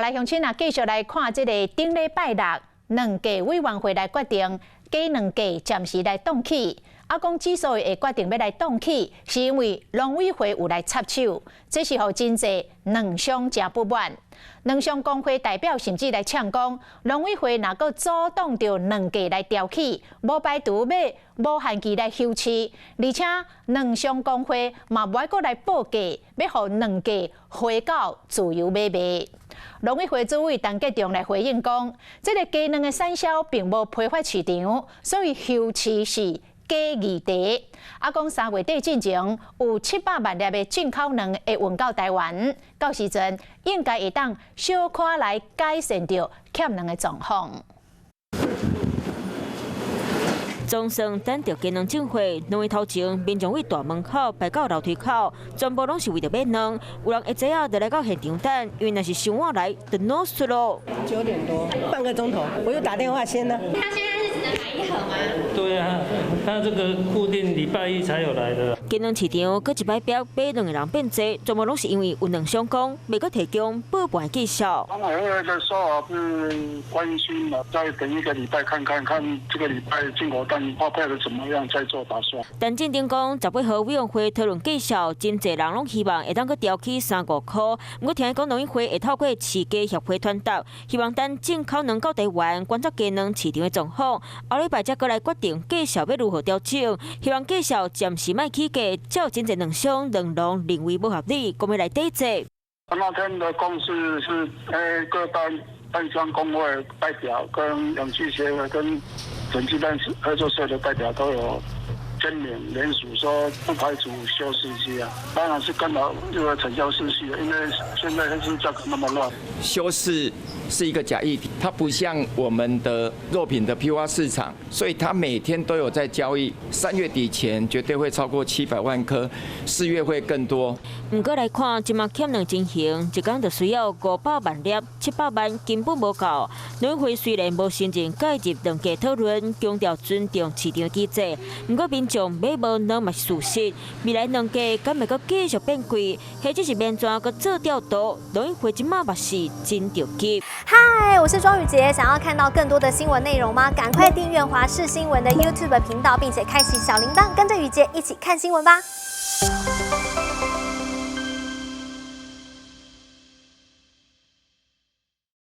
來鄉親啊，繼續來看這個頂禮拜六，卵價委員會來決定雞卵價暫時來凍起。啊，講之所以會決定欲來凍起，是因為農委會有來插手，這是予真濟卵商誠不滿。卵商公會代表甚至來嗆講，農委會若閣阻擋著卵價來調起，無排除欲無限期來休市，而且卵商公會嘛無愛閣來報價，欲予卵價回到自由買賣。農委會主委陳吉仲來回應講，這個雞卵的產銷並無批發市場，所以休市是假議題。啊，講3月底進前有700萬粒的進口卵會運到台灣，到時陣應該會當小可來改善著欠卵的狀況。總算等著雞卵進貨，兩日頭前，民眾對大門口排到樓梯口，全部攏是為著買卵。有人一早仔就來到現場等，因為若是傷晚來，就孬出囉。9點多，半個鐘頭，我又打電話先啦。他現在是只能買一盒嗎？對啊，他這個固定禮拜一才有來的。雞卵市場閣一擺逼買卵的人變濟，全部攏是因為有卵商講袂閣提供報盤績效。農委會的說法是關心了，再等一個禮拜看看，看這個禮拜進口蛋發配的怎麼樣，再做打算。陳進定講，18號委員會討論績效，真濟人攏希望會當閣調起3、5塊。毋過聽講農委會會透過飼雞協會傳達，希望等進口卵到台灣，觀察雞卵市場的狀況，後禮拜才閣來決定價數欲如何調整。希望價數暫時莫起價，才有真濟卵商卵農認為無合理，講欲來抵制。那天的共識是，各蛋商公會代表跟養雞協會跟整雞蛋合作社的代表都有簽名聯署，說不排除休市期啊。當然是干擾這個產銷秩序，因為現在還是價格那麼亂。休市是一個假議題，它不像我們的肉品的批發市場，所以它每天都有在交易。3月底前絕對會超過700萬顆，4月會更多。毋過來看，這馬欠卵情形，一工就需要500萬粒，700萬根本無夠。農委會雖然無承認介入卵價討論，強調尊重市場機制，毋過民眾買無卵嘛是事實。未來卵價敢會閣繼續變貴，或者是欲按怎閣做調度？農委會這馬嘛是真著急。嗨，我是莊宇傑，想要看到更多的新聞內容嗎？趕快訂閱華視新聞的 YouTube 頻道，並且開啟小鈴鐺，跟着宇傑一起看新聞吧。